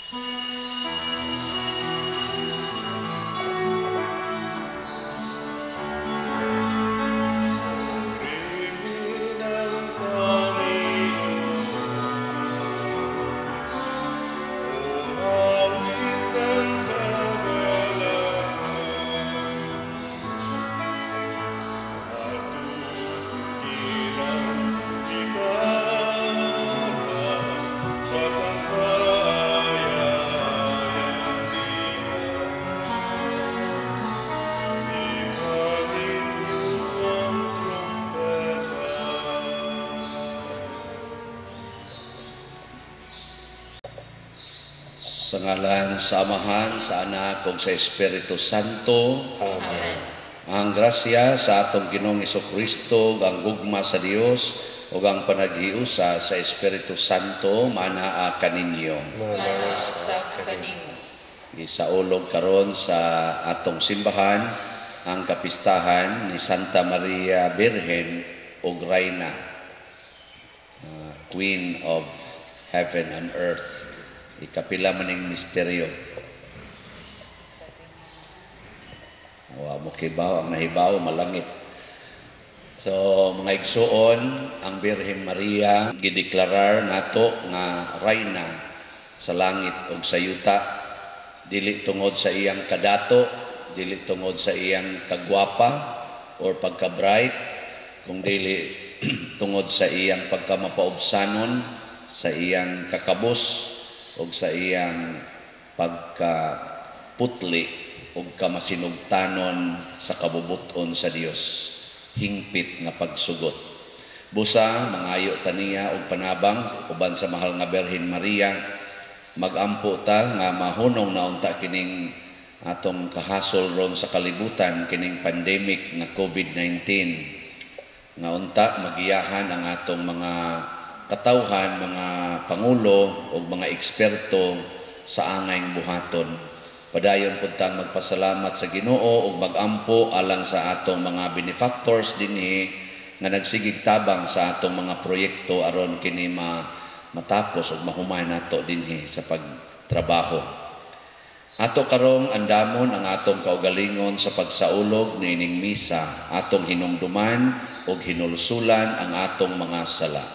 Purihin ang Panginoon. Umawit ng kagalakan. At ang gitara, at ang kaaya-ayang lira. Ihangin ang trumpeta. Sa ngalan sa Amahan, sa Anak, ug sa Espiritu Santo. Amen. Ang grasya sa atong Ginoong Hesukristo, ug ang gugma sa Dios, ug ang panaghiusa sa Espiritu Santo manaa kaninyo. Manaa sa kanimo. Gisaulog karon sa atong simbahan ang kapistahan ni Santa Maria Birhen ug Reyna, Queen of Heaven and Earth. Ikapila maning misteryo. Wa mo kibaw ang nahibaw malangit. So mga igsuon, ang Birhen Maria gideklarar nato nga reyna sa langit ug sa yuta, dili tungod sa iyang kadato, dili tungod sa iyang kagwapa or pagka-bright, kung dili tungod sa iyang pagkamapaubsanon, sa iyang kakabos ug sa iyang pagkaputli ug kamasinugtanon sa kabubuton sa Dios, hingpit nga pagsugot. Busa mangayo ta niya og panabang uban sa mahal nga Birhen Maria, magampo ta nga mahunong na unta kining atong kahasol ron sa kalibutan, kining pandemic nga COVID-19, nga unta magiyahan ang atong mga katawhan, mga pangulo ug mga eksperto sa angayng buhaton. Padayon pud tang magpasalamat sa Ginoo ug magampo alang sa atong mga benefactors dinhi nga nagsigig tabang sa atong mga proyekto aron kini matapos ug mahuman nato dinhi sa pagtrabaho. Ato karong andamon ang atong kaugalingon sa pagsaulog niining misa, atong hinumduman ug hinulsulan ang atong mga sala.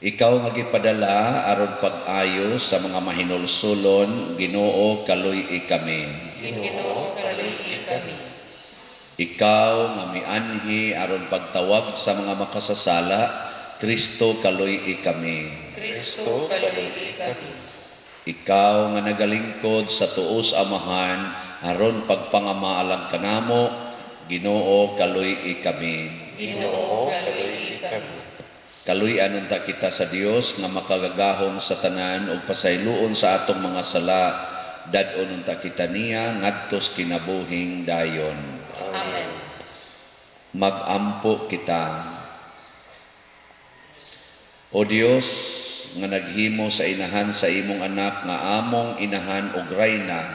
Ikaw nga gipadala aron pag-ayo sa mga mahinulsulon, Ginoo, kaluy-i kami. Ginoo, kaluy-i kami. Ikaw nga mianhi aron pagtawag sa mga makasasala, Kristo, kaluy-i kami. Kristo, kaluy-i kami. Ikaw nga nagalingkod sa tuos Amahan aron pagpangamaalang kanamo, Ginoo, kaluy-i kami. Ginoo, kaluy-i kami. Kaluy-an unta kita sa Dios nga makagagahom sa tanan ug pasayloon sa atong mga sala, dad-on unta kita niya ngadtos kinabuhing dayon. Amen. Magampo kita. O Dios nga naghimo sa inahan sa imong anak nga among inahan og reyna,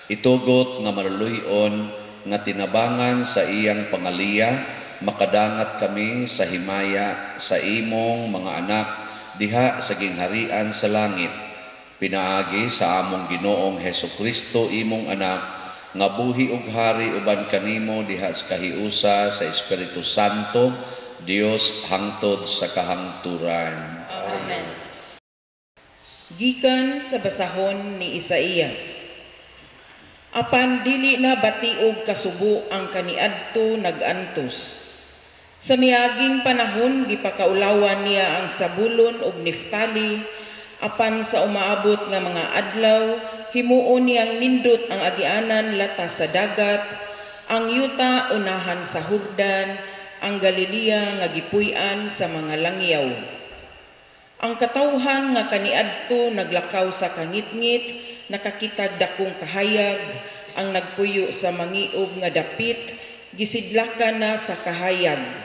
itugot nga maluluy-on nga tinabangan sa iyang pangaliya, makadangat kami sa himaya sa imong mga anak diha sa gingharian sa langit. Pinaagi sa among Ginoong Hesukristo, imong anak, nga buhi ug hari uban kanimo diha sa kahiusa sa Espiritu Santo, Dios hangtod sa kahangturan. Amen. Gikan sa basahon ni Isaías. Apan dili na batiog kasubo ang kaniadto nag-antos. Sa miaging panahon gipakaulawan niya ang Sabulon ug Neftali, apan sa umaabot nga mga adlaw himuon niyang nindot ang agianan lata sa dagat, ang yuta unahan sa Hurdan, ang Galilea nga gipuy-an sa mga langyaw. Ang katawhan nga kaniadto naglakaw sa kangitngit, nakakitag dakong kahayag, ang nagpuyo sa mangiob nga dapit, gisidlakan na sa kahayag.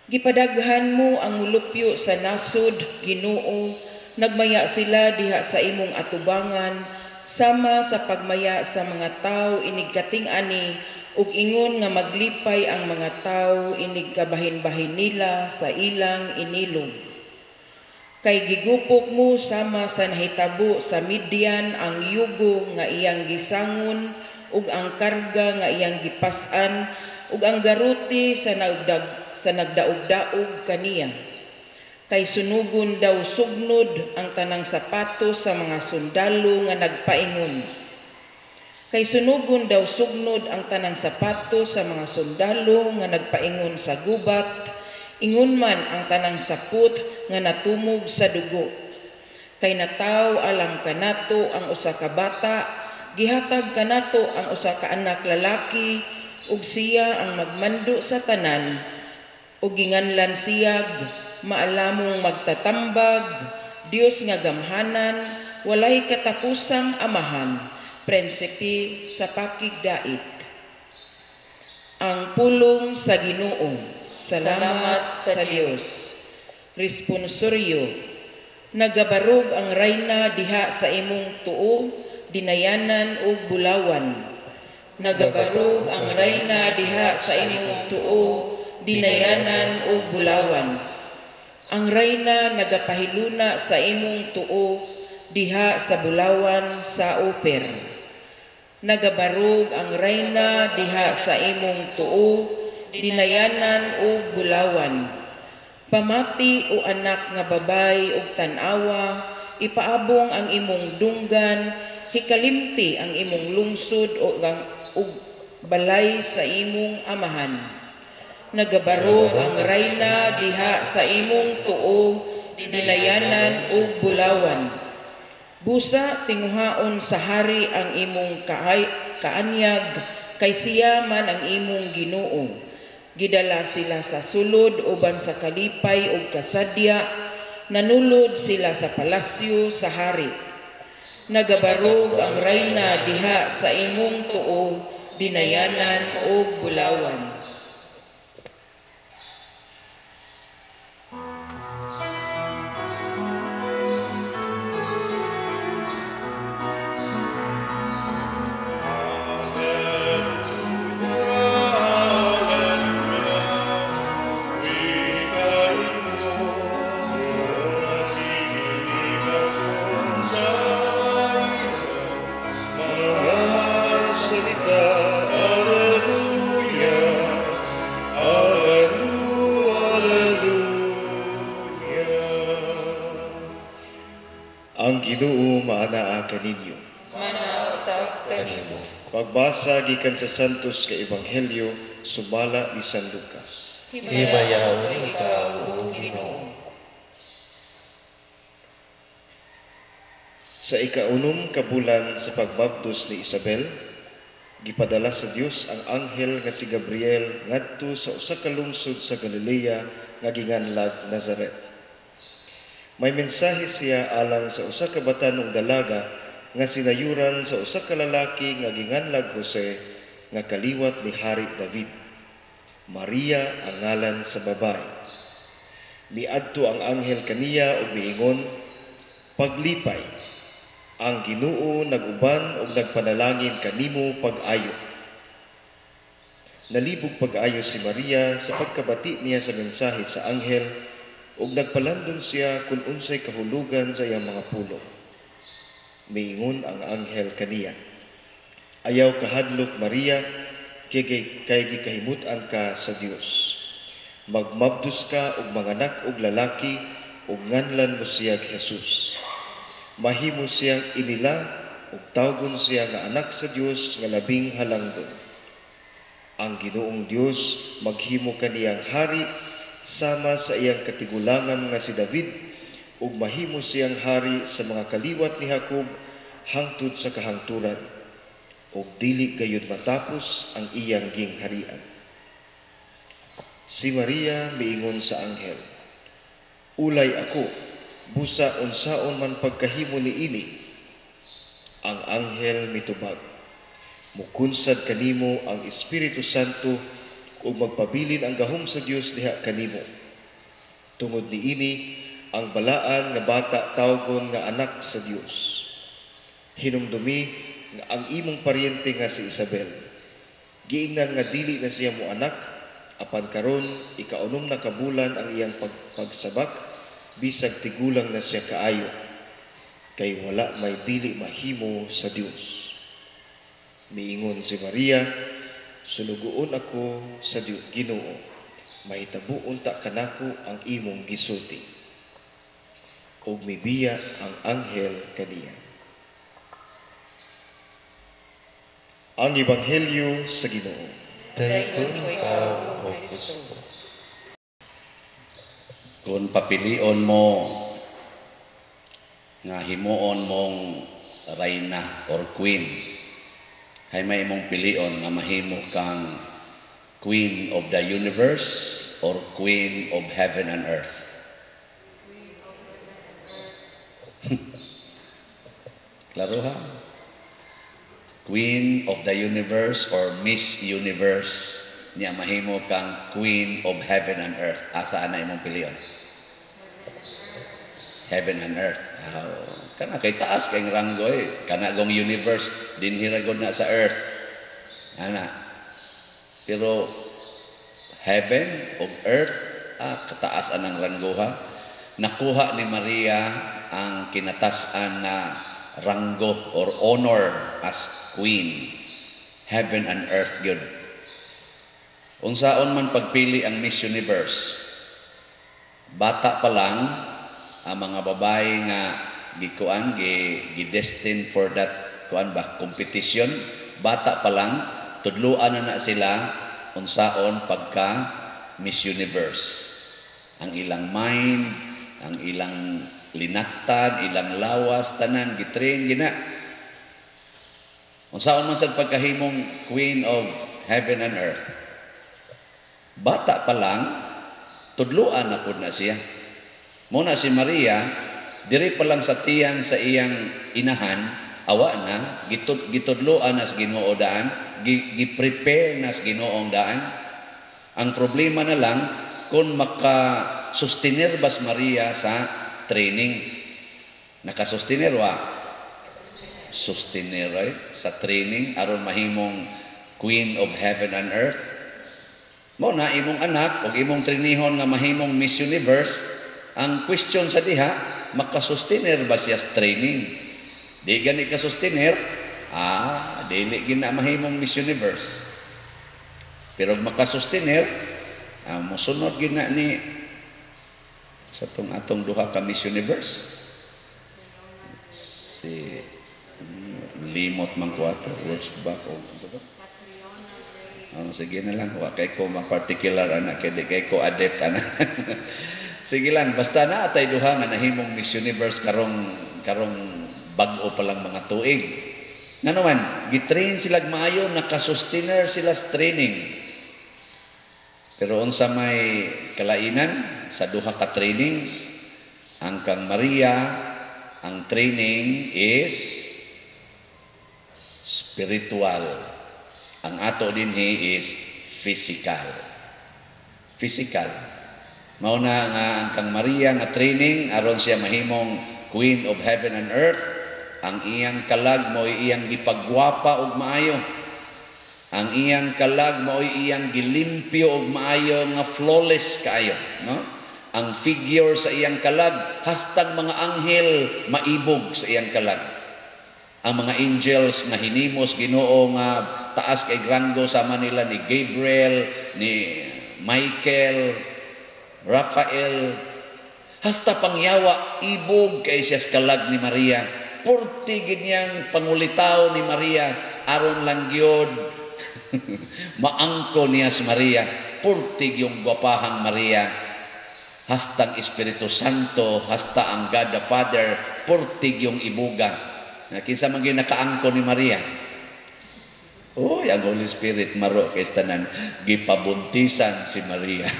Gipadaghan mo ang mulupyo sa nasod, Ginoo, nagmaya sila diha sa imong atubangan, sama sa pagmaya sa mga tawo inig kating-ani, ug ingon nga maglipay ang mga tawo inig kabahin-bahin nila sa ilang inilog. Kay gigupok mo sama sa nahitabo sa Midian ang yugo nga iyang gisangon ug ang karga nga iyang gipas-an ug ang garote sa nagdaog-daog kaniya. Kay sunugon daw sugnod ang tanang sapatos sa mga sundalo nga nagpaingon. Kay sunugon daw sugnod ang tanang sapatos sa mga sundalo nga nagpaingon sa gubat, ingon man ang tanang sapot nga natumog sa dugo. Kay nataw alang kanato ang usa ka bata, gihatag kanato ang usa ka anak lalaki, ug siya ang magmando sa tanan, ug ginganlan siyag maalamong magtatambag, Dios nga gamhanan, walay katapusang amahan, prinsipe sa pakigdait. Ang pulong sa Ginoo. Salamat sa Dios. Responsoryo. Nagabarog ang rayna diha sa imong tuo, dinayanan ug bulawan. Nagabarog ang rayna diha sa imong tuo, dinayanan ug bulawan. Ang rayna nagapahiluna sa imong tuo diha sa bulawan sa Oper. Nagabarog ang rayna diha sa imong tuo, dinayanan ug bulawan. Pamati o anak nga babay ug tan-awa, ipaabong ang imong dunggan, hikalimti ang imong lungsod ug balay sa imong amahan. Nagabarog ang rayna diha sa imong tuo, dinayanan ug bulawan. Busa tinguhaon sa hari ang imong kaanyag, kay siya man ang imong Ginoo. Gidala sila sa sulod uban sa kalipay ug kasadya, nanulod sila sa palasyo sa hari. Nagabarog ang rayna diha sa imong tuo, dinayanan ug bulawan. Ang Ginoo maanaa kaninyo. Manausab kanimo. Pagbasa gikan sa Santos ka Ebanghelyo sumala ni San Lucas. Himayaon ikaw, o Ginoo. Sa ikaunom ka bulan sa pagbabdos ni Isabel, gipadala sa Dios ang anghel nga si Gabriel ngadto sa usa ka lungsod sa Galilea nga ginganlag Nazaret. May mensahe siya alang sa usa ka batan-ong dalaga nga sinayuran sa usa ka lalaki nga ginganlag Jose nga kaliwat ni Hari David. Maria ang ngalan sa babae. Miadto ang anghel kaniya ug miingon, "Paglipay, ang Ginoo nag-uban ug nagpanalangin kanimo pag-ayo." Nalibog pag-ayo si Maria sa pagkabati niya sa mensahe sa anghel ug nagpalandong siya kung unsay kahulugan sa iyang mga pulong. Miingon ang anghel kaniya, "Ayaw kahadlok Maria, kay gikahimut-an ka sa Dios. Magmabdos ka og manganak og lalaki ug nganlan mo siya Jesus. Mahimo siyang inila ug tawgon siya nga anak sa Dios nga labing halangdon. Ang Ginoong Dios maghimo kaniyang hari sama sa iyang katigulangan nga si David, ug mahimo siyang hari sa mga kaliwat ni Jacob hangtod sa kahangturan, ug dili gayud matapos ang iyang gingharian." Si Maria miingon sa anghel, "Ulay ako, busa unsaon man pagkahimo niini." Ang anghel mitubag, "Mukunsad kanimo ang Espiritu Santo ug magpabilin ang gahom sa Dios diha kanimo. Tungod niini ang balaan nga bata tawgon nga anak sa Dios. Hinumdumi nga ang imong paryente nga si Isabel, giingnan nga dili na siya mo anak, apan karon ikaunom na ka bulan ang iyang pagsabak Bisag tigulang na siya kaayo, kay wala may dili mahimo sa Dios. Miingon si Maria, "Sulugoon ako sa Ginoo, mahitabo unta kanako ang imong gisulti." Ug mibiya ang anghel kaniya. Ang Ebanghelyo sa Ginoo. Dayon ikaw, O Kristo. Kung papilion mo nga himuon mong reyna or queen, hay may imong pilion nga mahimo kang queen of the universe or queen of heaven and earth? Klaro ha? Queen of the universe or Miss Universe, niya mahimo kang queen of heaven and earth. Asa ana imong pilion? Heaven and earth. Oh, kana kay taas kay ranggo eh. Kana gong universe dinhi ra gud na sa earth. Ana. Pero heaven ug earth, kataas anang ranggo ha. Nakuha ni Maria ang kinatas-an na ranggo or honor as queen. Heaven and earth gyud. Unsaon man pagpili ang Miss Universe? Bata pa lang ang mga babae nga gikuan gi destined for that kuan ba competition, bata pa lang tudluan na na sila unsaon pagka Miss Universe. Ang ilang mind, ang ilang linaktan, ilang lawas, tanan gitrain gina. Unsaon man sad pagkahimong queen of heaven and earth? Bata pa lang tudluan na pud na siya. Muna si Maria, diri pa lang sa tiyan sa iyang inahan, awa na, gitudloan na sa Ginoo daan, gi-prepare na sa Ginoong daan. Ang problema na lang, kung maka-sustenir ba si Maria sa training. Nakasustenir wa? Sustenir, right? Sa training, aron mahimong Queen of Heaven and Earth. Mo na imong anak, og imong trainihon nga mahimong Miss Universe, ang question sa diha, makasustenir ba siya sa training? Di gani kasustenir, dili gina mahimong Miss Universe. Pero makasustenir, mosunod gina ni sa tong atong duha ka Miss Universe. Si limot man ko ato, words back o ba? Oh, sige na lang, wa kay ko ma-particular ana kay di kay ko adept ana. Sige lang, basta na atay duha nga nahimong Miss Universe karong bag-o pa lang mga tuig. Ngano man, gitrain sila maayo, nakasustainer sila sa training. Pero unsa may kalainan sa duha ka trainings, ang kang Maria, ang training is spiritual. Ang ato dinhi is physical. Physical. Mao na nga ang kang Maria nga training aron siya mahimong Queen of Heaven and Earth, ang iyang kalag mo'y iyang gipagwapa og maayo. Ang iyang kalag mo'y iyang gilimpyo og maayo nga flawless kaayo, no? Ang figure sa iyang kalag hastang mga anghel maibog sa iyang kalag. Ang mga angels nga hinimos Ginoo nga taas kay ranggo sama nila ni Gabriel, ni Michael, Rafael, hasta pangyawa ibog kay siya sa kalag ni Maria. Purti ginyang pangulitaw ni Maria aron lang gyud maangko niya si Maria. Purti yung gwapahang Maria, hastang Espiritu Santo, hasta ang God the Father, purti yung ibuga. Kinsa man gyud nakaangko ni Maria? Uy, ang Holy Spirit maro kay tanan gipabuntisan si Maria.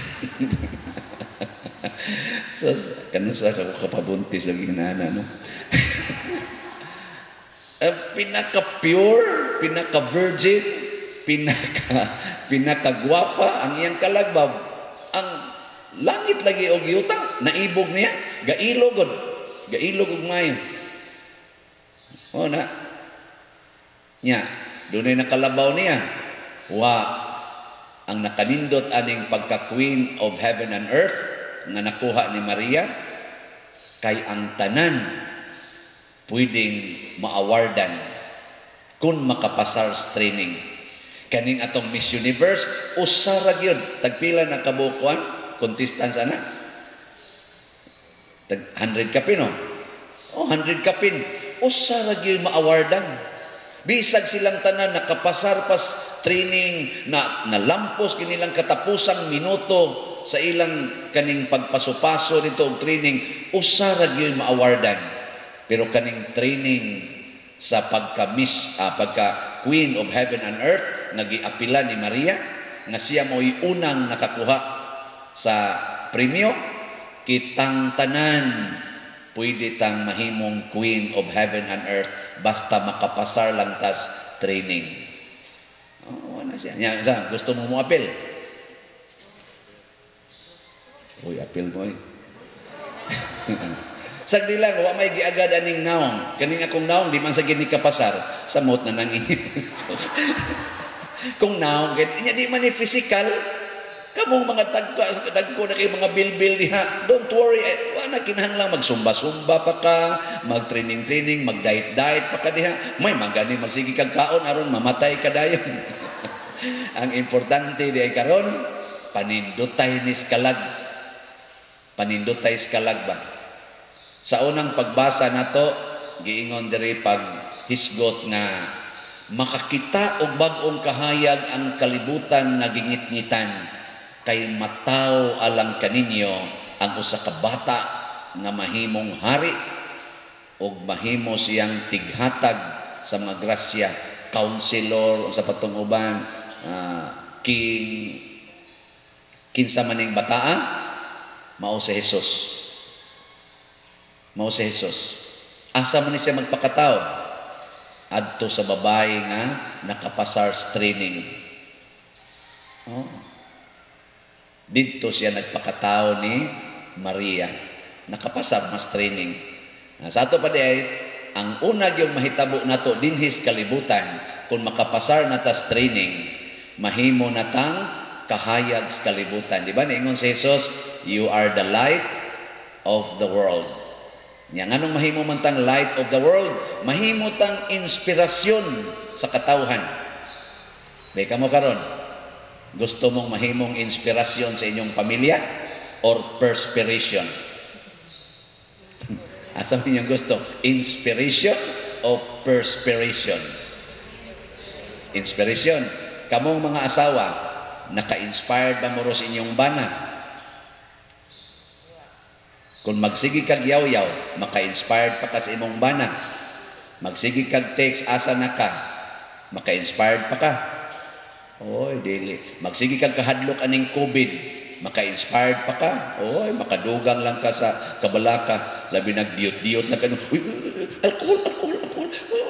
So, kanu sa ako kapabuntis ang ginana, no? Pinaka-pure, pinaka-virgin, pinaka-gwapa ang iyang kalagbab. Ang langit lagi og yuta, naibog niya, gailog og, gailog og maayo. O na. Nya, dunay nakalabaw niya. Wa ang nakanindot aning pagka-Queen of Heaven and Earth nga nakuha ni Maria, Kay ang tanan pwedeng maawardan kung makapasar sa training. Kaning atong Miss Universe, usa ra gyud. Tagpila na kabukuan contestants ana? Tag 100 kapin, no? Oh, 100 kapin. Usa ra gyud maawardan. Bisag silang tanan nakapasar pas training na nalampos kinilang katapusang minuto sa ilang kaning pagpaso-paso nito og training, usa ra gyud maawardan. Pero kaning training sa pagka Miss pagka Queen of Heaven and Earth nga giapila ni Maria, nga siya mo'y unang nakakuha sa premyo, kitang tanan pwede tang mahimong Queen of Heaven and Earth basta makapasar lang tas training. Oh, wala siya. Nya, sa, gusto mo mo apil? Uy, apil mo eh. Sagdi lang, wa may giagad aning naong. Kaning akong naong, di man sa gini kapasar. Samot na nang inyo. Kung naong, nya di man ni physical. Kamong mga tagko, dagko na kayo mga bilbil diha. Don't worry, eh, wa na kinahanglan magsumba-sumba pa ka, mag-training-training, mag-diet-diet pa ka diha. May magani magsige kag kaon aron mamatay ka dayon. Ang importante di ay karon, panindotay ni skalag. Panindotay skalag ba? Sa unang pagbasa nato, giingon diri pag hisgot nga makakita og bag-ong kahayag ang kalibutan nga gingitngitan, kay mataw alang kaninyo ang usa ka bata nga mahimong hari ug mahimo siyang tighatag sa mga grasya, counselor sa patong uban, king. Kinsa maning bataa? Mao si Jesus. Mao si Jesus. Asa man ni siya magpakataw? Adto sa babae nga nakapasar sa training. Oh. Didto siya nagpakatao ni Maria. Nakapasar mas training. Sa ato pa di ay, ang una gyud mahitabo nato dinhis kalibutan, kung makapasar na tas training, mahimo na tang kahayag sa kalibutan. Di ba? Niingon si Jesus, "You are the light of the world." Nya nganong mahimo man tang light of the world? Mahimo tang inspirasyon sa katawhan. Di ka mo karon, gusto mong mahimong inspirasyon sa inyong pamilya or perspiration? Asa man inyong gusto? Inspiration o perspiration? Inspiration. Kamong mga asawa, naka-inspired ba mo ro sa inyong bana? Kung magsige kag yaw-yaw, maka-inspired pa ka sa imong bana. Magsige kag text, asa na ka? Maka-inspired pa ka? Oy, dili. Magsige kag kahadlok aning COVID, maka-inspired pa ka? Oy, makadugang lang ka sa kabalaka, labi nagdiyot-diyot na ka. Uy, uy, uy, alcohol, alcohol, alcohol. Uy,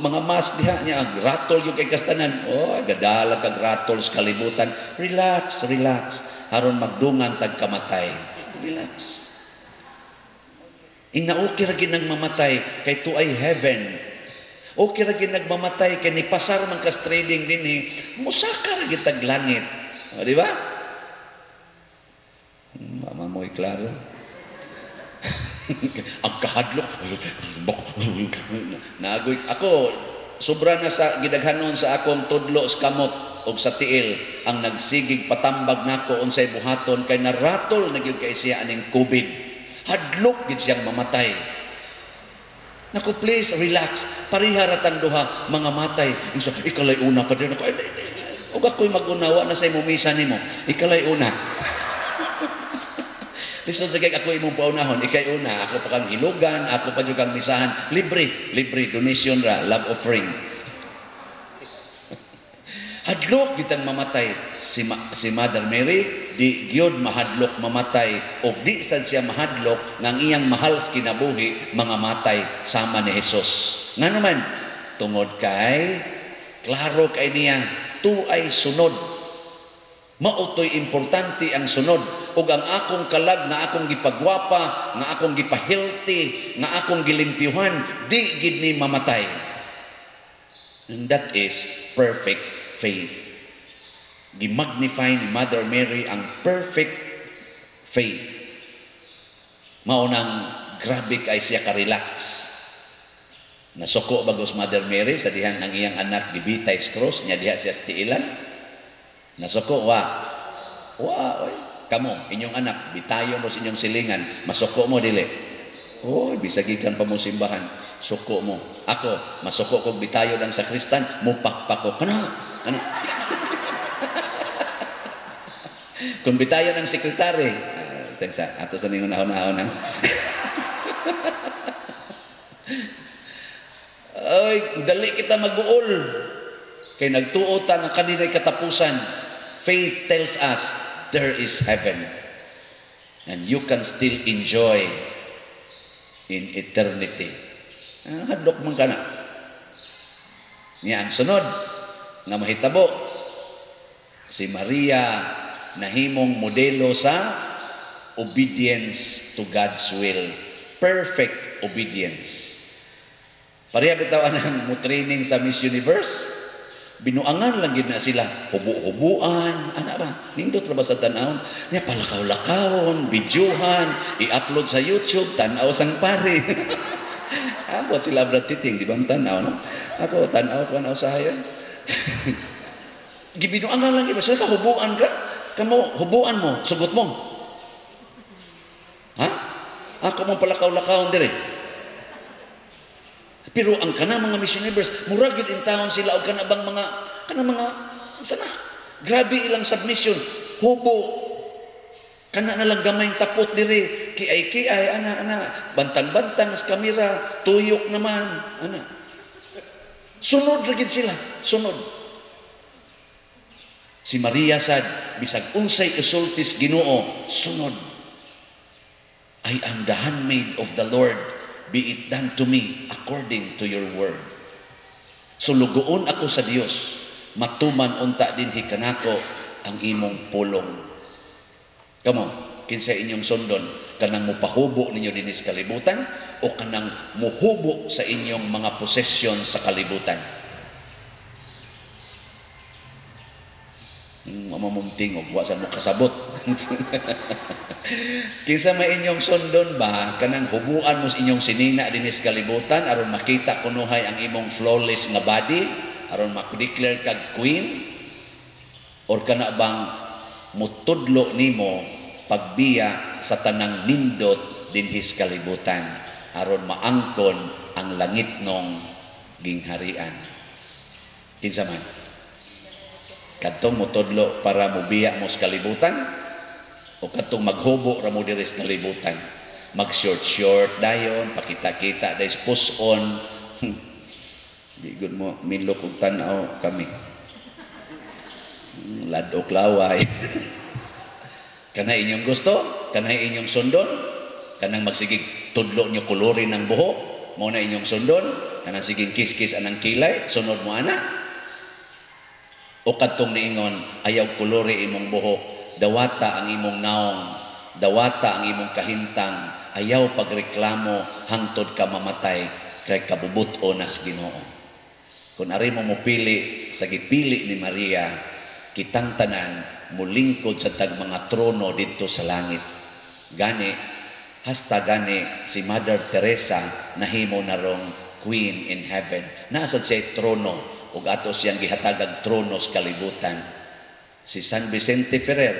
mga mask diha niya, ratol yung kay kastanan. Oy, gadala kag ratol sa kalibutan. Relax, relax. Aron magdungan tag kamatay. Relax. Ingna okay ra gid nang mamatay kay tuay heaven. Okay ra gid nagmamatay kay nipasar man kas training dinhi, musaka ra gid tag langit. O, di ba? Mama mo'y klaro. Ang kahadlok. Nagoy ako sobra na sa gidaghanon sa akong tudlo sa kamot og sa tiil ang nagsigig patambag nako unsay buhaton kay naratol na gyud kay siya aning COVID. Hadlok gid siyang mamatay. Naku, please, relax. Pareha ra tang duha mga matay. Insa, ikalay una pa din ako. Ay, ay, ay, ug ako'y magunawa na sa imong misa nimo. Ikalay una. Lisod sa kay ako imong paunahon, ikay una, ako pa kang hilugan, ako pa jud kang misahan. Libre, libre, donation ra, love offering. Hadlok gitang mamatay si Mother Mary, di gyud mahadlok mamatay og di sad siya mahadlok nga ang iyang mahal sa kinabuhi mga matay sama ni Jesus. Ngano man? Tungod kay klaro kay niya tuay sunod. Mautoy importante ang sunod ug ang akong kalag nga akong gipagwapa, nga akong gipa-healthy, nga akong gilimpyuhan, di gid ni mamatay. And that is perfect faith. Gimagnify ni Mother Mary ang perfect faith. Mao nang Grabe kay siya ka-relax. Nasuko bagos Mother Mary sa dihang ang iyang anak gibitay sa cross nya diha siya sa tiilan. Nasuko wa. Wa oy. Kamo inyong anak bitayon mo sa inyong silingan, masuko mo dili? Oy, bisag gikan pa mo simbahan, suko mo. Ako, masuko kog bitayon ang sakristan, mupakpak ko. Kana, kana. Kung bitayon ang sekretary, thanks, ato sa ningon ahon-ahon ha. Ay, dali kita mag-uol. Kay nagtuo ta nga kaninay katapusan. Faith tells us there is heaven. And you can still enjoy in eternity. Hadlok man ka na. Niya ang sunod nga mahitabo, si Maria nahimong modelo sa obedience to God's will. Perfect obedience. Pareha bitaw anang mo training sa Miss Universe. Binuangan lang gid na sila, hubo-hubuan, ana ba? Nindot ra ba sa tan-awon? Nya palakaw-lakawon, videohan, i-upload sa YouTube, tan-aw sang pare. Abot sila Brad Titing, di ba tan-aw no? Ako tan-aw ko ana usahay. Gibinuangan lang iba, sila ka hubuan ka. Kamo hubuan mo, sugot mo. Ha? Ako mong palakaw-lakawon dire. Pero ang kana mga Miss Universe, murag gyud in taon sila og kana bang mga kana mga sana. Grabe ilang submission. Hubo. Kana na lang gamay tapot dire, kiay-kiay ana ana, bantang-bantang sa kamera, tuyok naman ana. Sunod ra gid sila, sunod. Si Maria sad bisag unsay isultis Ginoo, sunod. I am the handmaid of the Lord. Be it done to me according to your word. So lugoon ako sa Dios, matuman unta dinhi kanako ang imong pulong. Kamo, kinsa inyong sundon, kanang mupahubo ninyo dinhi sa kalibutan o kanang muhubo sa inyong mga posesyon sa kalibutan? Mamamong tingog, wa sa mo kasabot. Kinsa may inyong sundon ba, kanang hubuan mo sa inyong sinina dinhi sa kalibutan aron makita kunuhay ang imong flawless nga body, aron mak-declare kag queen, or kana bang mutudlo nimo pagbiya sa tanang nindot dinhi sa kalibutan aron maangkon ang langitnong gingharian? Kinsa man? Kadtong motudlo para mobiya mo sa kalibutan o kadtong maghubo ra mo diri sa kalibutan, mag short short dayon, pakita-kita dahil puson. Di gud mo minlok og tan-aw kami. Ladok laway. Kana inyong gusto, kana inyong sundon, kanang magsigig tudlo nyo kolorin ang buhok, mo na inyong sundon, kanang siging kiss-kiss anang kilay, sunod mo ana. O kadtong niingon, ayaw kolori imong buhok, dawata ang imong naong, dawata ang imong kahintang, ayaw pagreklamo hangtod ka mamatay kay kabubut-on nas Ginoo. Kung ari mo mopili sa gipili ni Maria, kitang tanan mulingkod sa tag mga trono didto sa langit. Gani hasta gani si Mother Teresa nahimo na rong Queen in Heaven. Naa sad siya trono ug ato siyang gihatagag trono sa kalibutan. Si San Vicente Ferrer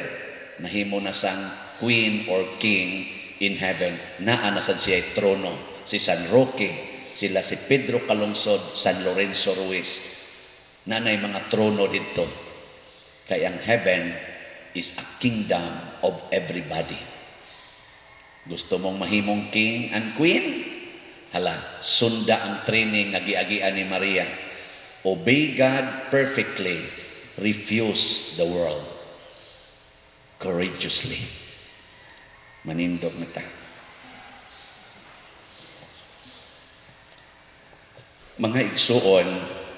nahimo na sang Queen or King in Heaven. Naa na sad siya trono. Si San Roque, sila si Pedro Calungsod, San Lorenzo Ruiz, nanay mga trono didto. Kay ang heaven is a kingdom of everybody. Gusto mong mahimong king and queen? Hala, sunda ang training nga giagian ni Maria. Obey God perfectly, refuse the world courageously. Manindog na ta. Mga igsuon,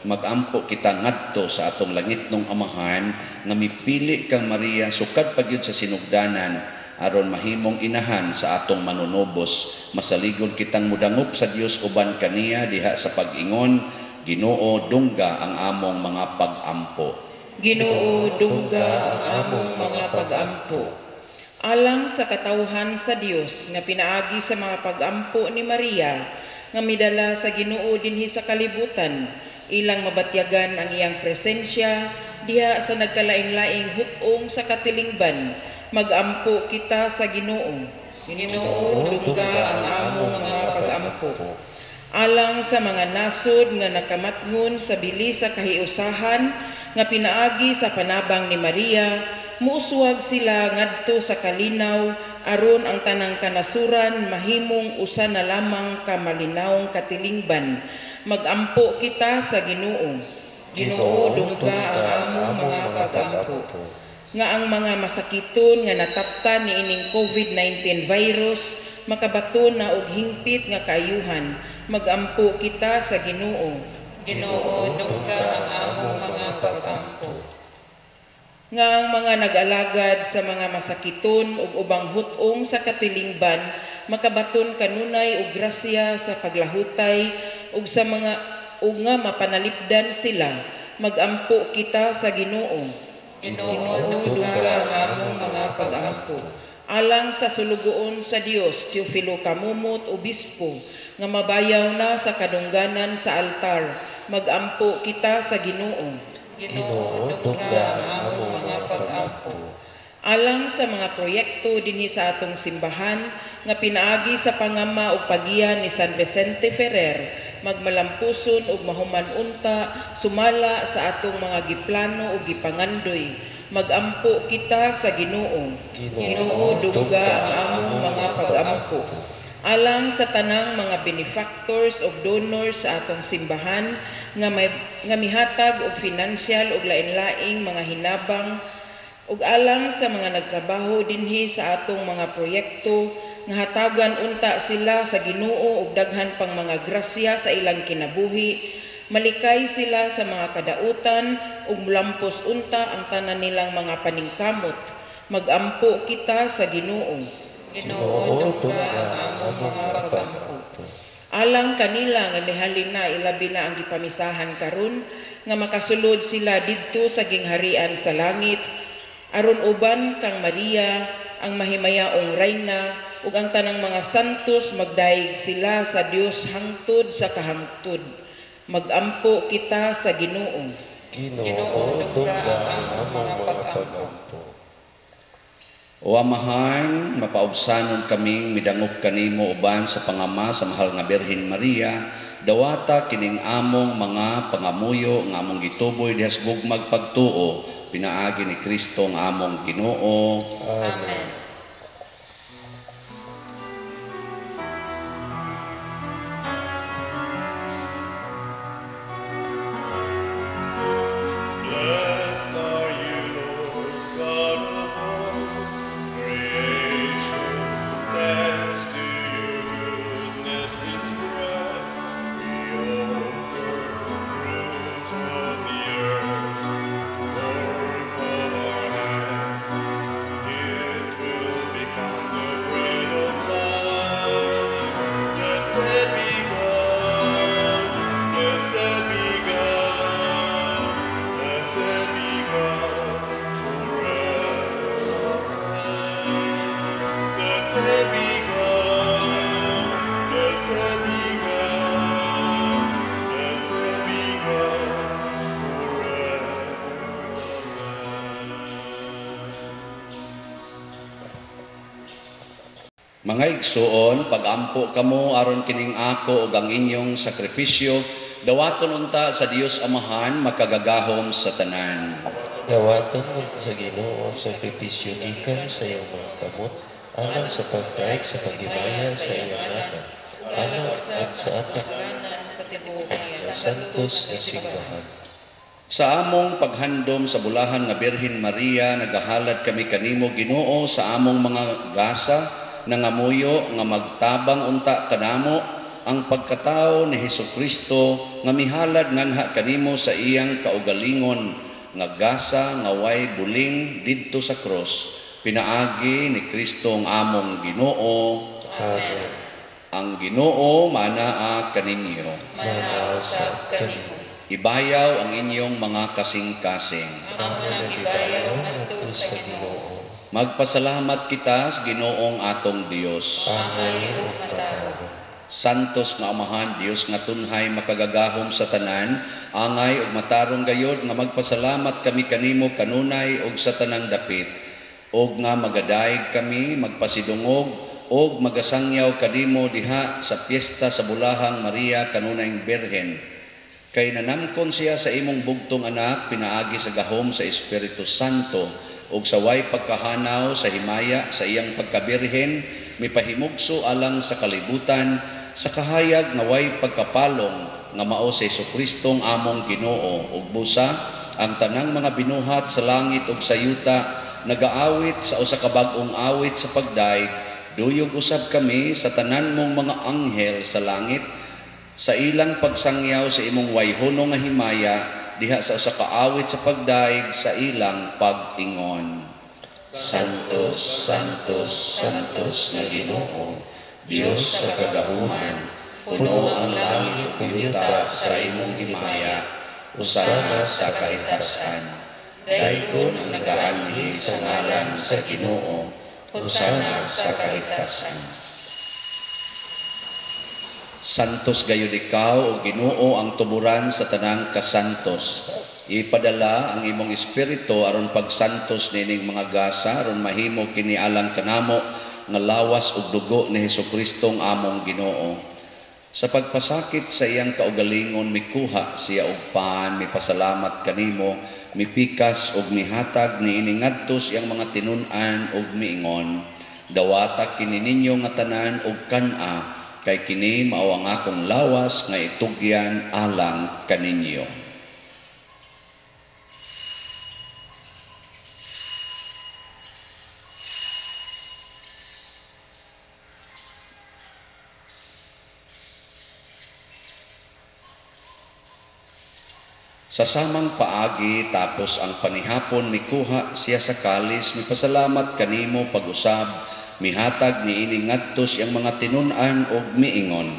magampo kita ngadto sa atong langitnong Amahan nga mipili kang Maria sukad pa gyud sa sinugdanan aron mahimong inahan sa atong manunubos. Masaligon kitang mudangop sa Dios uban kaniya diha sa pag-ingon, Ginoo, dungga ang among mga pag-ampo. Ginoo, dungga ang among mga pag-ampo. Alang sa katawhan sa Dios nga pinaagi sa mga pagampo ni Maria nga midala sa Ginoo dinhi sa kalibutan, ilang mabatyagan ang iyang presensya diha sa nagkalaing-laing hut-ong sa katilingban. Magampo kita sa Ginoo. Ginoo, dungga ang among mga pagampo. Alang sa mga nasod nga nakamatngon sa bili sa kahiusahan nga pinaagi sa panabang ni Maria, muuswag sila ngadto sa kalinaw aron ang tanang kanasuran mahimong usa na lamang ka malinawong katilingban. Magampo kita sa Ginoo. Ginoo, dungga ang among mga pagampo. Nga ang mga masakiton nga nataptan niining COVID-19 virus makabaton na og hingpit nga kaayuhan. Magampo kita sa Ginoo. Ginoo, dungga ang among mga pagampo. Nga ang mga nag-alagad sa mga masakiton ug ubang hut-ong sa katilingban makabaton kanunay og grasya sa paglahutay ug sa mga ug nga mapanalipdan sila. Magampo kita sa Ginoo. Ginoo, dungga ang among mga pagampo. Alang sa sulugoon sa Dios, Teofilo Camomot, Obispo, nga mabayaw na sa kadungganan sa altar, magampo kita sa Ginoo. Ginoo, dungga ang among mga pagampo. Alang sa mga proyekto dinhi sa atong simbahan nga pinaagi sa pangama ug pagiya ni San Vicente Ferrer, magmalampuson ug mahuman unta sumala sa atong mga giplano ug gipangandoy. Magampo kita sa Ginoo. Ginoo, dungga ang among mga pagampo. Alang sa tanang mga benefactors ug donors sa atong simbahan nga mihatag og financial ug lain-laing mga hinabang, ug alang sa mga nagtrabaho dinhi sa atong mga proyekto nga hatagan unta sila sa Ginoo og daghan pang mga grasya sa ilang kinabuhi, malikay sila sa mga kadautan ug mulampos unta ang tanan nilang mga paningkamot. Magampo kita sa Ginoo. Ginoo, dungga ang among mga pagampo. Alang kanila nga mihalin na ilabi na ang gipamisahan karon nga makasulod sila didto sa gingharian sa langit, aron uban kang Maria ang mahimayaong rayna ug ang tanang mga santos magdaig sila sa Dios hangtod sa kahangtod. Magampo kita sa Ginoo. Ginoo, dungga ang among mga pagampo. O Amahan, mapaubsanon kaming midangop kanimo uban sa pangama sa mahal nga Birhen Maria, dawata kining among mga pangamuyo nga among gituboy diha sa gugmag pagtuo, pinaagi ni Kristo nga among Ginoo. Amen. Blessed are you, Lord God of all creation. Thanks to your goodness, this bread we offer, fruit of the earth, work of our hands. It will become the bread of life. Blessed be God, blessed be God, blessed be God forever. Blessed be God, blessed be God, blessed be God forever. Mga igsuon, pagampo kamo aron kining ako ug ang inyong sakripisyo, dawaton unta sa Dios Amahan makagagahom sa tanan. Dawaton mo sa Ginoo ang sakripisyo gikan sa iyong mga kamot, alang sa pagdaig sa paghimaya sa iyang ngalan, alang ug sa atong mga santos nga simbahan. Sa among paghandom sa bulahan nga Birhen Maria, nagahalad kami kanimo Ginoo sa among mga gasa, nangamuyo nga magtabang unta kanamo ang pagkatao ni Hesukristo nga mihalad nganha kanimo sa iyang kaugalingon nga gasa nga way buling didto sa krus, pinaagi ni Kristo ang among Ginoo. Amen. Ang Ginoo manaa kaninyo. Manaa sa kanimo. Ibayaw ang inyong mga kasing-kasing. Amo nang gibayaw ngadto sa Ginoo. Magpasalamat kita sa Ginoong atong Dios. Angay ug matarong. Santos nga Amahan, Dios nga tunhay makagagahom sa tanan, angay ug matarong gayod nga magpasalamat kami kanimo kanunay ug sa tanang dapit, ug nga magadayeg kami magpasidungog ug magasangyaw kanimo diha sa piyesta sa Bulahang Maria kanunayng Birhen. Kay nanamkon siya sa imong bugtong anak pinaagi sa gahom sa Espiritu Santo ug sa way pagkahanaw sa himaya sa iyang pagkabirhen mipahimugso alang sa kalibutan sa kahayag nga way pagkapalong nga mao si Jesukristong among Ginoo. Ug busa ang tanang mga binuhat sa langit ug sa yuta nagaawit sa usa ka bag-ong awit sa pagdayeg, duyog usab kami sa tanan mong mga anghel sa langit sa ilang pagsangyaw sa imong wayhono nga himaya diha sa usa ka awit sa pagdayeg sa ilang pag-ingon. Santos, Santos, Santos nga Ginoo, Dios sa kagahuman, puno ang langit ug yuta sa imong himaya, usana sa kahitasan. Daygon ang nagaanhi sa ngalan sa Ginoo, usana sa kahitasan. Santos gayud ikaw, o Ginoo, ang tuburan sa tanang kasantos. Ipadala ang imong espiritu aron pagsantos nining mga gasa aron mahimo kini alang kanamo nga lawas ug dugo ni Hesukristo among Ginoo. Sa pagpasakit sa iyang kaugalingon mikuha siya og pan, mipasalamat kanimo, mipikas ug mihatag niini ngadto sa iyang mga tinun-an ug miingon, dawata kini ninyo nga tanan ug kan-a, kay kini mao ang akong lawas nga itugyan alang kaninyo. Sa samang paagi tapos ang panihapon mikuha siya sa kalis, mipasalamat kanimo pag-usab, mihatag niini ngadto sa iyang mga tinun-an og miingon,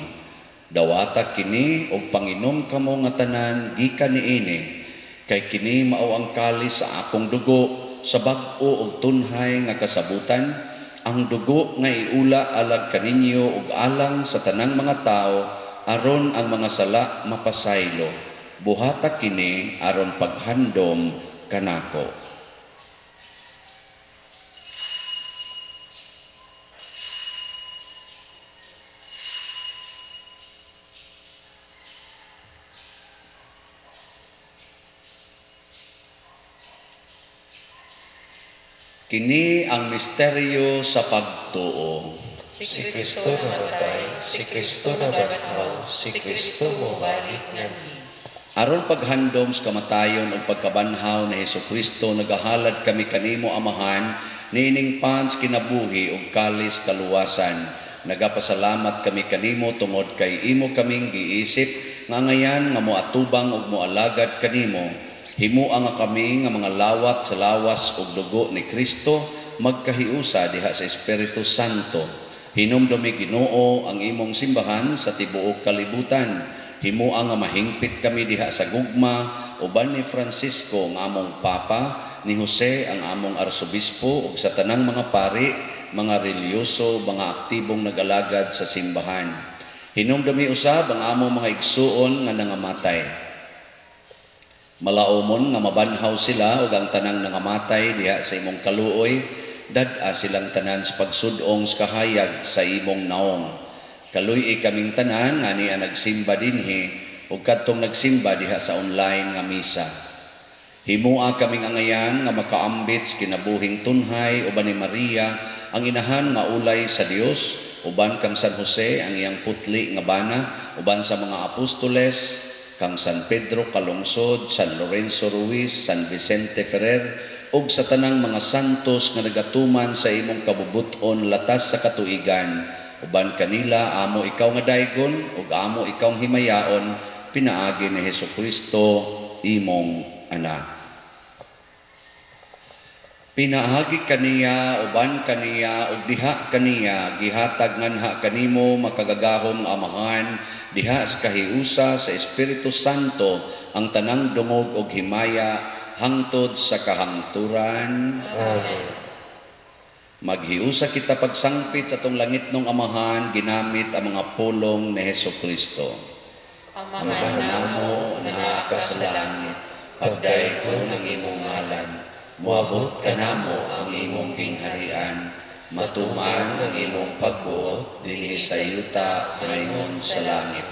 dawata kini og panginom kamo nga tanan gikan niini, kay kini mao ang kalis sa akong dugo sa bag-o og tunhay nga kasabutan, ang dugo nga iula alag kaninyo ug alang sa tanang mga tawo aron ang mga sala mapasaylo. Buhata kini aron paghandom kanako. Kini ang misteryo sa pagtuo. Si Kristo namatay, si Kristo nabanhaw, si Kristo mobalik nganhi. Aron paghandom sa kamatayon ug pagkabanhaw ni Hesukristo, nagahalad kami kanimo Amahan niining pans kinabuhi ug kalis kaluwasan. Nagapasalamat kami kanimo tungod kay imo kaming giisip nga ngayan nga moatubang ug moalagad kanimo. Himua nga kami nga mga lawat sa lawas ug dugo ni Kristo magkahiusa diha sa Espiritu Santo. Hinumdumi Ginoo ang imong simbahan sa tibuok kalibutan. Himua nga mahingpit kami diha sa gugma uban ni Francisco ang among Papa, ni Jose ang among Arsobispo ug sa tanang mga pari, mga relihiyoso, mga aktibong nagalagad sa simbahan. Hinumdumi usab ang among mga igsuon nga nangamatay. Malaomon nga mabanhaw sila ug ang tanang nangamatay diha sa imong kaluoy, dad-a silang tanan sa pagsud-ong sa kahayag sa imong naong. Kaluy-i kaming tanan nga niya nagsimba dinhi ug kadtong nagsimba diha sa online nga misa. Himua kaming angayan nga makaambit sa kinabuhing tunhay uban ni Maria ang inahan nga ulay sa Dios, uban kang San Jose ang iyang putli nga bana, uban sa mga apostoles kang San Pedro Calungsod, San Lorenzo Ruiz, San Vicente Ferrer ug sa tanang mga santos nga nagatuman sa imong kabubut-on latas sa katuigan. Uban kanila amo ikaw nga daygon ug amo ikaw himayaon pinaagi ni Hesukristo imong anak. Pinaagi kaniya, uban kaniya, ug diha kaniya, gihatag nganha kanimo makagagahom nga Amahan, diha sa kahiusa sa Espiritu Santo ang tanang dungog ug himaya hangtod sa kahangturan. Amen. Maghiusa kita pagsangpit sa atong langitnong Amahan ginamit ang mga pulong ni Hesus Kristo. Amahan namo nga naa ka sa langit, pagdaygon ang imong ngalan, moabot kanamo ang imong gingharian, matuman ang imong pagbuot dinhi sa yuta maingon sa langit.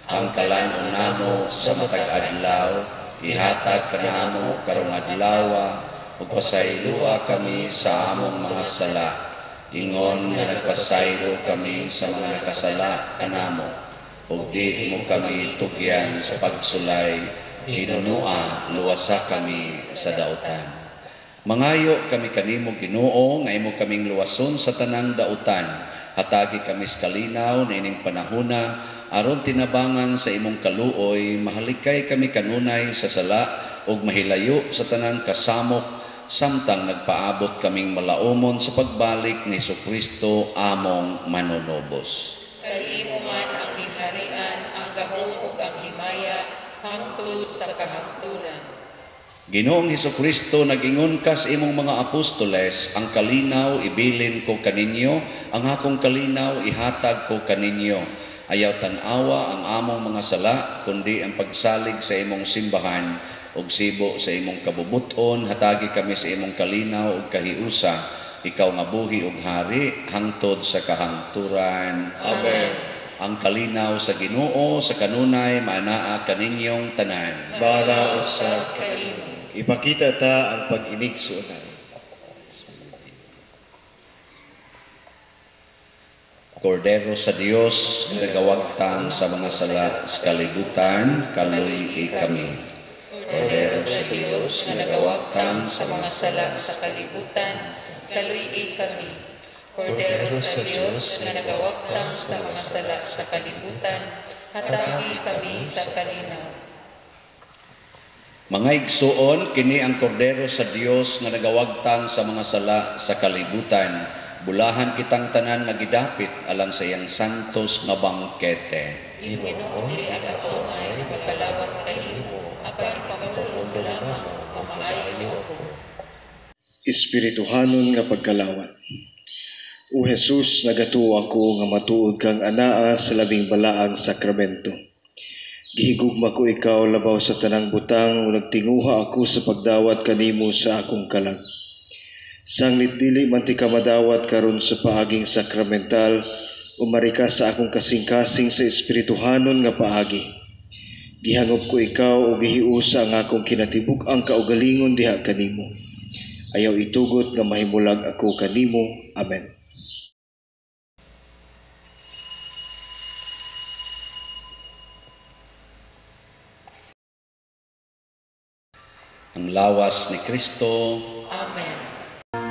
Ang kalan-on namo sa matag adlaw ihatag kanamo karong adlawa, ug pasayloa kami sa among mga sala, ingon nga nagpasaylo kami sa mga nakasala kanamo, ug di mo kami tugyan sa pagsulay, hinunua luwasa kami sa dautan. Mangayo kami kanimo Ginoo nga imo kaming luwason sa tanang dautan. Hatagi kami sa kalinaw na ining panahona aron tinabangan sa imong kaluoy, mahalikay kami kanunay sa sala ug mahilayo sa tanang kasamok samtang nagpaabot kaming malaumon sa pagbalik ni Hesukristo among manunubos. Kay imo man ang gingharian, ang gahom ug ang himaya hangtod sa kahangturan. Ginoong Hesukristo, nag-ingon ka sa imong mga apostoles, ang kalinaw ibilin ko kaninyo, ang akong kalinaw ihatag ko kaninyo. Ayaw tan-awa ang among mga sala, kundi ang pagsalig sa imong simbahan ug sibo sa imong kabubuton, hatagi kami sa imong kalinaw ug kahiusa, ikaw nga buhi ug hari hangtod sa kahangturan. Amen. Ang kalinaw sa Ginoo sa kanunay maanaa kaninyong tanan. Maanaa usab kanimo. Ipakita ta ang pag-inig suunay. Kordero sa Dios nga nagawagtang sa mga sala sa kalibutan, kaluy-i kami. Kordero sa Dios nga nagawagtang sa mga sala sa kalibutan, kaluy-i kami. Kordero sa Dios nga nagawagtang sa mga sala sa kalibutan, hatagi kami sa kalinaw. Mga igsuon, kini ang kordero sa Dios nga nagawagtang sa mga sala sa kalibutan. Bulahan kitang tanan nga gidapit alang sa iyang santos nga bangkete. Ginoo, dili ako angay makalawat kanimo, apan ipamulong lamang nga maayo ako. Espirituhanon nga pagkalawat. O Jesus, nagatuo ako nga matuod kang anaa sa labing balaang sakramento. Gihigugma ko ikaw labaw sa tanang butang ug nagtinguha ako sa pagdawat kanimo sa akong kalag. Sanglit dili man ti ka madawat karon sa paaging sakramental, umari ka sa akong kasing-kasing sa espirituhanon nga paagi. Gihangop ko ikaw ug gihiusa ang akong kinatibuk-ang kaugalingon diha kanimo. Ayaw itugot nga mahimulag ako kanimo. Amen. Ang lawas ni Kristo. Amen. Ang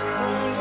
Ginoong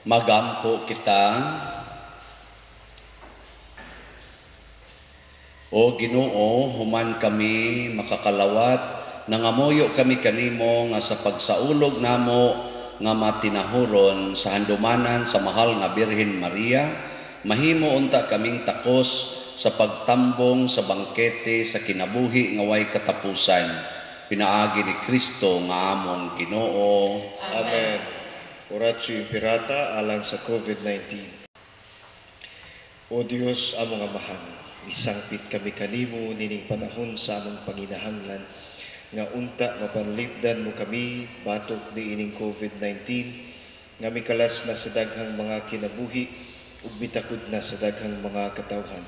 Magampo kita. O Ginoo, human kami makakalawat, nangamuyo kami kanimo nga sa pagsaulog namo nga matinahuron sa handumanan sa mahal nga Birhen Maria, mahimo unta kaming takos sa pagtambong sa bangkete sa kinabuhi nga way katapusan. Pinaagi ni Kristo nga among Ginoo. Amen. Oratio Imperata alang sa COVID-19. O Dios, among Amahan, misangpit kami kanimo nining panahon sa among panginahanglan nga unta mapanlipdan mo kami batok niining COVID-19 nga mikalas na sa daghang mga kinabuhi ug mitakod na sa daghang mga katawhan.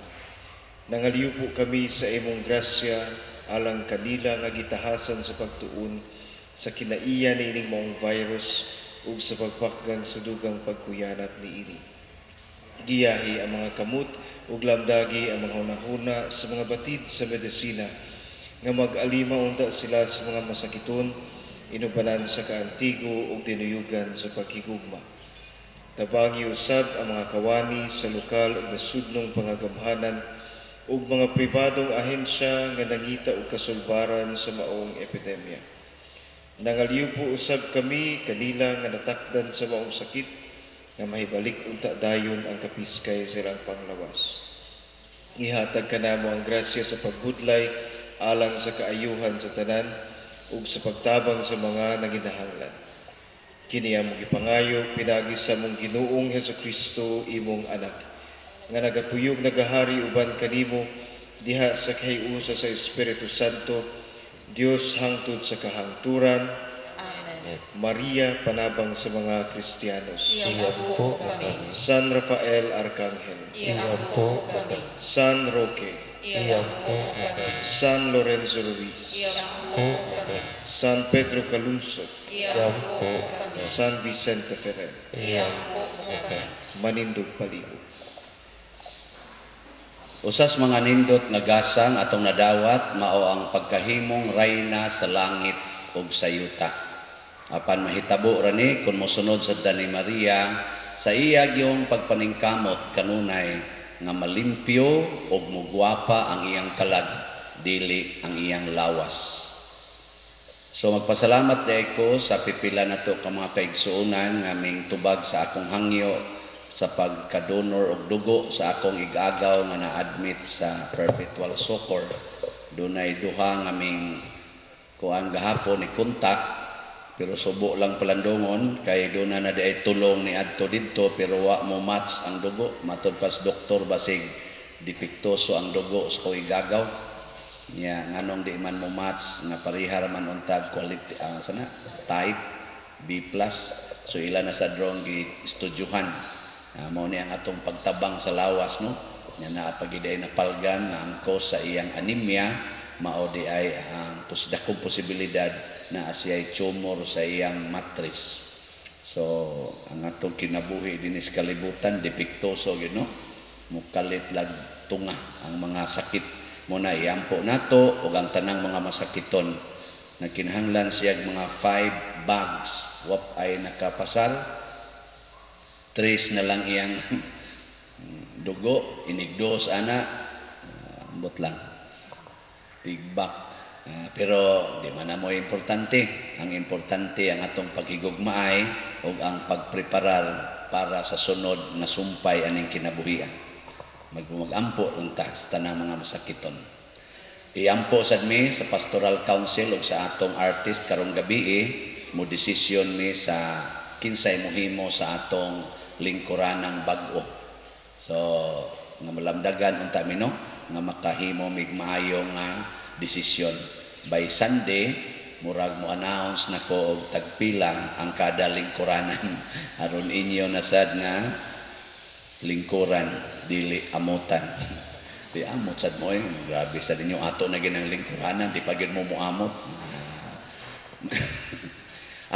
Nangaliupo kami sa imong grasya alang kanila nga gitahasan sa pagtuon sa kinaiya niining maong virus ug sa pagpakgan sa dugang pagkuyanat niini. Giyahi ang mga kamot ug lamdagi ang mga hunahuna sa mga batid sa medisina nga mag-alima unta sila sa mga masakiton inubanan sa kaantigo ug dinuyugan sa paghigugma. Tabangi usab ang mga kawani sa lokal ug nasudnong pangagamhanan ug mga pribadong ahensya nga nangita og kasulbaran sa maong epidemya. Nangaliupo usab kami kanila nga natakdan sa maong sakit nga mahibalik unta dayon ang kapiskay sa ilang panglawas. Ihatag kanamo ang grasya sa pagbudlay alang sa kaayuhan sa tanan ug sa pagtabang sa mga nanginahanglan. Kini among gipangayo pinaagi sa among Ginoong Hesukristo, imong anak, nga nagapuyog nagahari uban kanimo diha sa kahiusa sa Espiritu Santo, Dios hangtod sa kahangturan. Amen. Maria, panabang sa mga Kristiyanos. Iampo kami. San Rafael Arcangel. Iampo kami. San Roque. Iampo kami. San Lorenzo Ruiz. Iampo kami. San Pedro Calungsod. Iampo kami. San Vicente Ferrer. Iampo kami. Manindog palibot. Usas mga nindot nga gasang atong nadawat mao ang pagkahimong rayna sa langit ug sa yuta. Apan mahitabo ra ni kun mosunod sa ni Maria sa iya gyung pagpaningkamot kanunay nga malimpyo ug mugwapa ang iyang kalag, dili ang iyang lawas. So magpasalamat di ko sa pipila nato ka mga kaigsuonan nga ming tubag sa akong hangyo sa pagka-donor og dugo sa akong igagaw nga na-admit sa Perpetual Succor. Dunay duha nga ming kuan gahapon ni kontak, pero subo lang palandongon kay duna na di ay tulong ni adto didto pero wa mo match ang dugo. Matod pas doktor basig depektoso ang dugo sa akong igagaw. Nya nganong di man mo match nga pareha ra man untag quality, sana type B+. So ila na sa drone gi estudyuhan. Mao ni ang atong pagtabang sa lawas, no? Nya naa pag giday napalgan nga ang cause sa iyang anemia mao di ay ang dakong posibilidad na siya'y tumor sa iyang matris. So ang atong kinabuhi dinhi sa kalibutan depektoso gyud, no? Mukalit lag tunga ang mga sakit. Mo na iampo nato ug ang tanang mga masakiton. Nagkinahanglan siya mga 5 bags. Wap ay nakapasar. 3 na lang iyang dugo, inigdos ana, ambot lang. Tigbak. Pero di man na mo importante. Ang importante ang atong paghigugmaay ug ang pagpreparar para sa sunod nga sumpay aning kinabuhian. Mag-ampo lang ta sa tanang mga masakiton. Iampo sad mi sa Pastoral Council ug sa atong artist karong gabi, mo desisyon mi sa kinsay mohimo sa atong lingkuranang bag-o. So nga malamdagan unta mi, no, nga makahimo mig maayo nga desisyon. By Sunday murag mo announce na ko og tagpila ang kada lingkuranan aron inyo na sad nga lingkuran dili amotan. Di amot sad mo, eh. Grabe sad ninyo, ato na ginang lingkuranan di pa gyud mo moamot.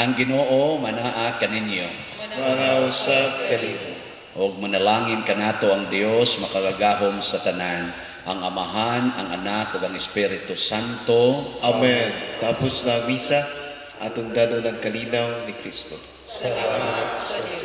Ang Ginoo manaa kaninyo. Mangausap kanimo. Og manalangin kanato ang Dios makagagahom sa tanan, ang Amahan, ang Anak ug ang Espiritu Santo. Amen. Tapos na ang misa, atong danon ang kalinaw ni Kristo. Salamat sa Dios.